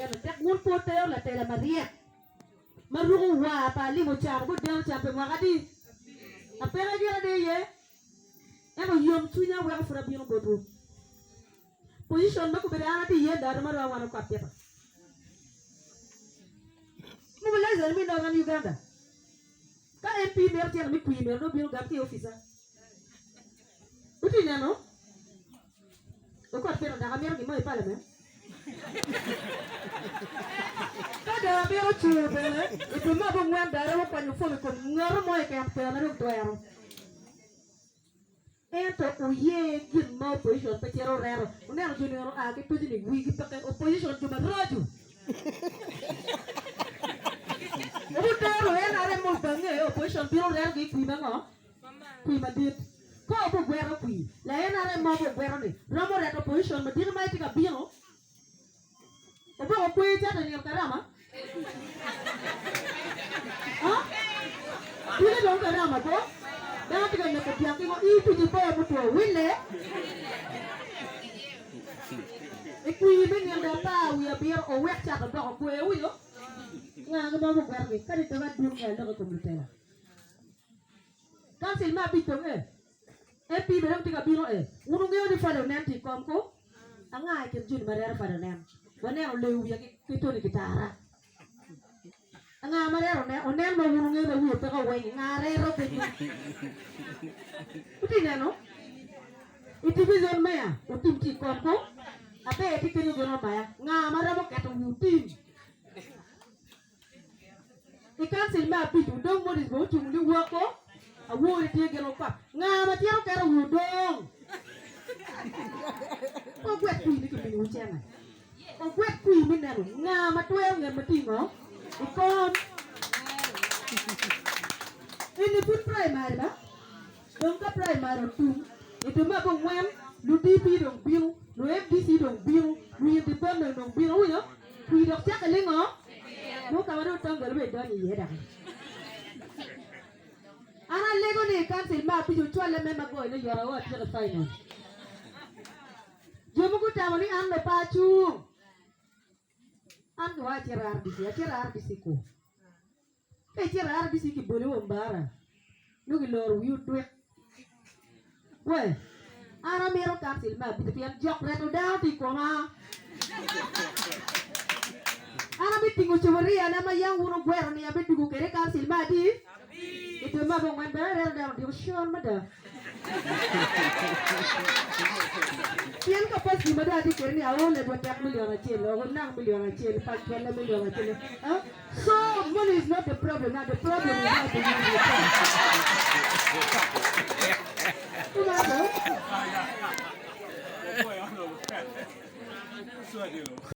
Kene tek wun pe wutero latela maryek ma ruko war pa alimo caro gudeno can pi mwaka adi? Apeke gire de iye? Ento yom cwinya weko pud abino botwu. Position ma kobedo an atye iye dato ma romo wan okot pita. Mobilizer me Northern Uganda. Ka MP mito cito me kwir myero nongo obin ogam ki i ofica. Wutye neno? Okot pito dok amito gin mo i palament. Ka dong amito cur bene, i dwe me abongwen dong aromo kwanyo fom i kom ngato mo keken pe na dong twero. Ento wuye gin ma opposition pe cito reto. Wuneno jo nino oa ki toco ni wigi peke. Opposition jo maraco. Wubutero NRM mo bange opposition bino reto gi i kwi ma ngo? Kwi madit. Ka wubugwero kwi, la NRM ma wubugwero ni romo reto opposition madit ma itye ka bino. Oboko kwer cato i nino karama? Ah? Tike dong karama bo? Dano tye ka neko dyang ki ngo? Ii tuci bor mutwo wille? I kwir me nino apar wiye abiro owek cato oboko kwer winyo? Nga gi ma obogwetogi? Kadi dog adunge aloko i kom lutela. Kancil me abic dong ee. MP bene dong tye ka bino ee. Wun wungeyo ni Fada onen tye i kom ko? Anga i kin joni ma rero Fada onen? Waneno leyo wiye ki Tony Kitara. Anga ma rero onen? Onen ma wun wungeyo ma wiye peke oweng-ngi, nga rero kenyo? Wutye neno? I division meya, otim tye i kom ko? Aber tye kenyo gin omaya. Nga ma romo keto wi otim? I kancil me abic, Odong Moses bene ocung ni woko, awori tye gin okwap. Nga ma cito keto wi Odong? Pe ogwet kwir ni kiminiwu cene. Ogwet kwir me neno nga ma twero nget ma tye i ngo? I kom. Eni pud primary ba? Dong ka primary otum, i dwe me abongwen, lu DP dong bino, lu MDC dong bino, lu independent dong bino, iwinyo? Kwir dok cakke lingo? Nongo ka ma dong otongolo bene idonyo iye doki. An alego ni i council me abic wucwalle me ma goyone yot awo atyeko i final. Jo mogo gutamo ni an dong pe acung. An giwaco acito i RDC, acito i RDC ku. Ka icito i RDC kiboli wa ombara nongo kiloro wii otwik. We, an amito council me abic pien jok reto dano tye i koma. An abitingo cuburia na ma yam wun wugwero ni abidwogo kwede i council me adi? I dwe me abongwen bene areto dano odiko con mada. Pien kapaciti ma dong atye kwede ni aol labwa tek milion acel, onang milion acel, pac twelle milion acel. Huh? So money is not the problem now, the problem is how to use it. Kumalo.